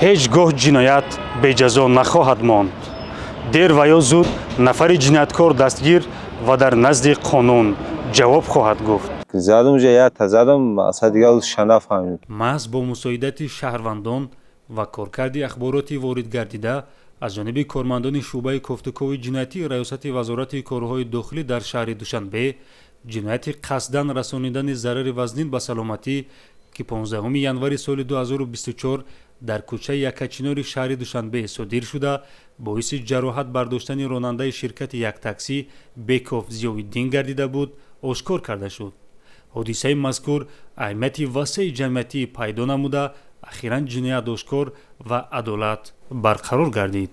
Ҳеҷ гоҳ ҷиноят беҷазо нахоҳад монд. Дер ва ё зуд нафари ҷинояткор дастгир ва дар назди қонун ҷавоб хоҳад гуфт. Задам уже, якта задам, мақсад, дигар ша нафаҳмид. Маҳз бо мусоидати шаҳрвандон ва коркарди ахбороти воридгардида аз ҷониби кормандони шӯъбаи кофтукови ҷиноятии Раёсати Вазорати корҳои дохилӣ дар шаҳри Душанбе ҷинояти қасдан расонидани зарари вазнин ба саломатӣ, ки 15 январи соли 2024 дар кӯчаи Яккачинори шаҳри Душанбе содир шуда, боиси ҷароҳат бардоштани ронандаи ширкати Яктаксӣ Беков Зиёвиддин гардида буд, ошкор карда шуд. Ҳодисаи мазкур аҳамияти васеи ҷамъиятӣ пайдо намуда, ахиран ҷиноят ошкор ва адолат барқарор гардид.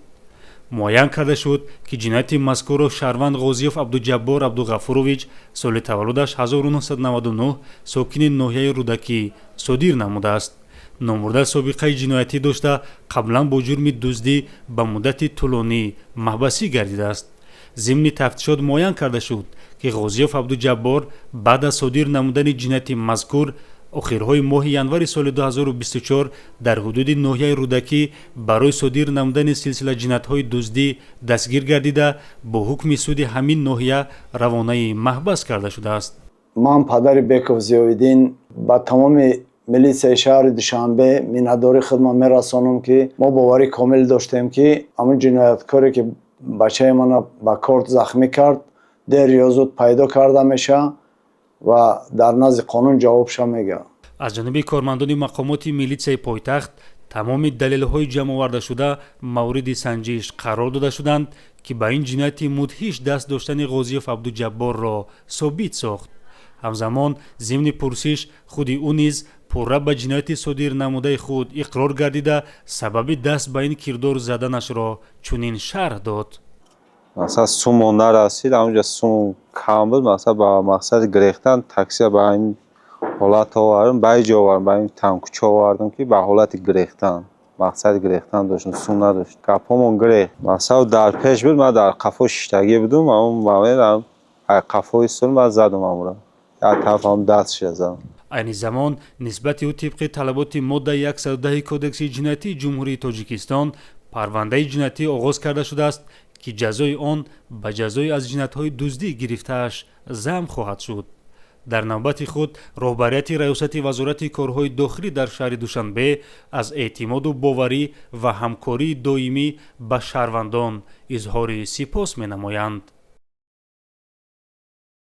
Муайян карда шуд, ки ҷинояти мазкурро шаҳрванд Ғозиёв Абдуҷаббор Абдуғафурович, соли таваллудаш 1999, сокини ноҳияи Рӯдакӣ, содир намудааст. Номбурда собиқаи ҷиноятӣ дошта, қаблан бо ҷурми дуздӣ ба муддати тӯлонӣ маҳбасӣ гардидааст. Зимни тафтишот муайян карда шуд, ки Ғозиёв Абдуҷаббор баъд аз содир намудани ҷинояти мазкур охирҳои моҳи январи соли 2024 дар ҳудуди ноҳияи Рӯдакӣ барои содир намудани силсила ҷиноятҳои дуздӣ дастгир гардида, бо ҳукми суди ҳамин ноҳия равонаи маҳбас карда шудааст. Ман, падари Беков Зиёвиддин, ба тамоми милитсияи шаҳри Душанбе миннатдории худро мерасонам, ки мо боварӣ комил доштем, ки ҳамун ҷинояткоре, ки бачаи мана ба корт захмӣ кард, дер ё зуд пайдо карда мешавад ва дар назди қонун ҷавобша мегӯяд. Аз ҷониби кормандони мақомоти милитсияи пойтахт тамоми далелҳои ҷамъовардашуда мавриди санҷиш қарор дода шуданд, ки ба ин ҷинояти мудҳиш даст доштани Ғозиёв Абдуҷабборро собит сохт. Ҳамзамон, зимни пурсиш худи ӯ низ пурра ба ҷинояти содир намудаи худ иқрор гардида, сабаби даст ба ин кирдор заданашро чунин шарҳ дод. Масалан, сумон нарасид, ҳамунҷа сум кам буд. Масалан, ба мақсади гирехтан таксия ба ҳамин ҳолат овардам, ба иҷо овардам, ба ҳамин танкуча овардам, ки ба ҳолати гирехтан, мақсади гирехтан доштам, сум надошт. Гапҳомон гирехт. Масалан, дар пеш буд, ман дар қафо шиштагӣ будум. Ҳамун момент қафо истодам, ман задам ҳамуро, як тараф ҳам дастша задам. Айни замон нисбати ӯ тибқи талаботи моддаи 110 Кодекси ҷиноятии Ҷумҳурии Тоҷикистон парвандаи ҷиноятӣ оғоз карда шудааст, ки ҷазои он ба ҷазои аз ҷиноятҳои дуздӣ гирифтааш зам хоҳад шуд. Дар навбати худ роҳбарияти Раёсати Вазорати корҳои дохилӣ дар шаҳри Душанбе аз эътимоду боварӣ ва ҳамкории доимӣ ба шаҳрвандон изҳори сипос менамоянд.